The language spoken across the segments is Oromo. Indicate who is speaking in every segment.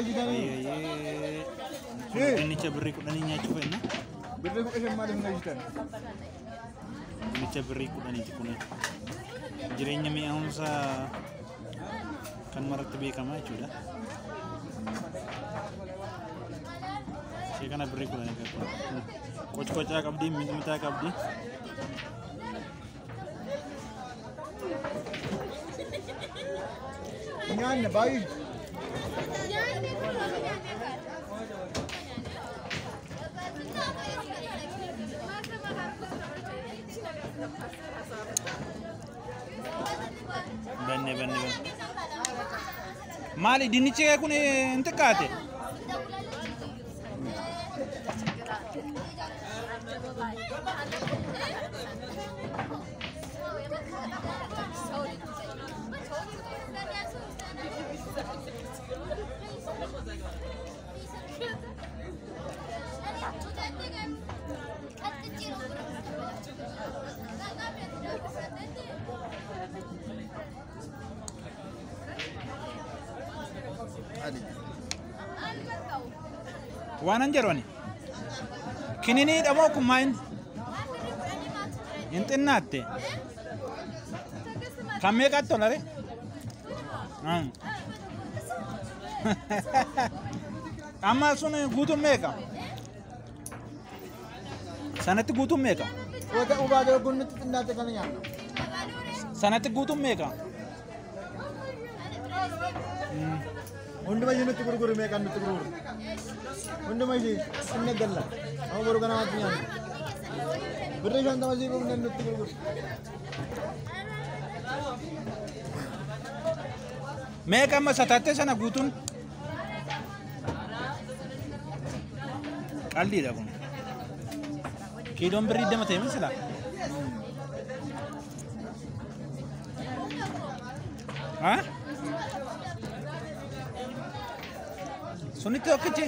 Speaker 1: Galchitanii.
Speaker 2: Dinnicha birrii 10 nyaachuu feena.
Speaker 1: Birrii 15 maaliif hin galchitan?
Speaker 2: Dinnicha birrii 10ti kun. Jireenya mi'aawunsa kan maratti beekamaa jechuudha. Ishee kana birrii 10 qabdi. Qocqocaa qabdi, mixmixaa qabdi.
Speaker 1: Nyaanna baay'ee.
Speaker 2: Banne banne banne. Maali dinnichi kun hin xiqqaate? Waan an jedhu ani. Kininii dhamoo kun maal hin xinnaatte? Kan meeqatti tola ree? Amma sun guutuun meeqa? Sanatti guutuun meeqa?
Speaker 1: Wata ubaadoo kun nutti xinnaatte kana nyaanna.
Speaker 2: Sanatti guutuun meeqa?
Speaker 1: Hunduma ishee nutti gurguru meeqaan nutti gurguru? Hunduma ishee inni galla. Amma boru kanamaatti nyaanna. Birrii 50 sii buufne nutti gurguru.
Speaker 2: Meeqa amma sataattee sana guutuun? Qalliidha kun. Kiiloon birrii 20 ta'e misila? Haa? Sunitti tokkichi?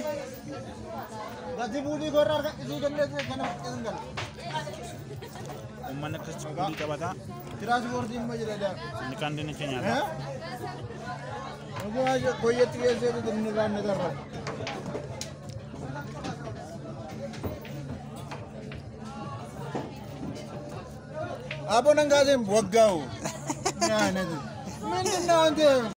Speaker 1: Gatii buulii korraa harka isii kennee kana isin gala.
Speaker 2: Uummanni akkasitti buulii qabata.
Speaker 1: Tiraanspoortii immoo jira daa.
Speaker 2: Inni kaan dinnicha nyaata.
Speaker 1: Ogummaa koyyeetti geessee inni irraa inni tarra. Aboon hangaaseen waggaa'u. Nyaanati. Mindin ነው አንተ?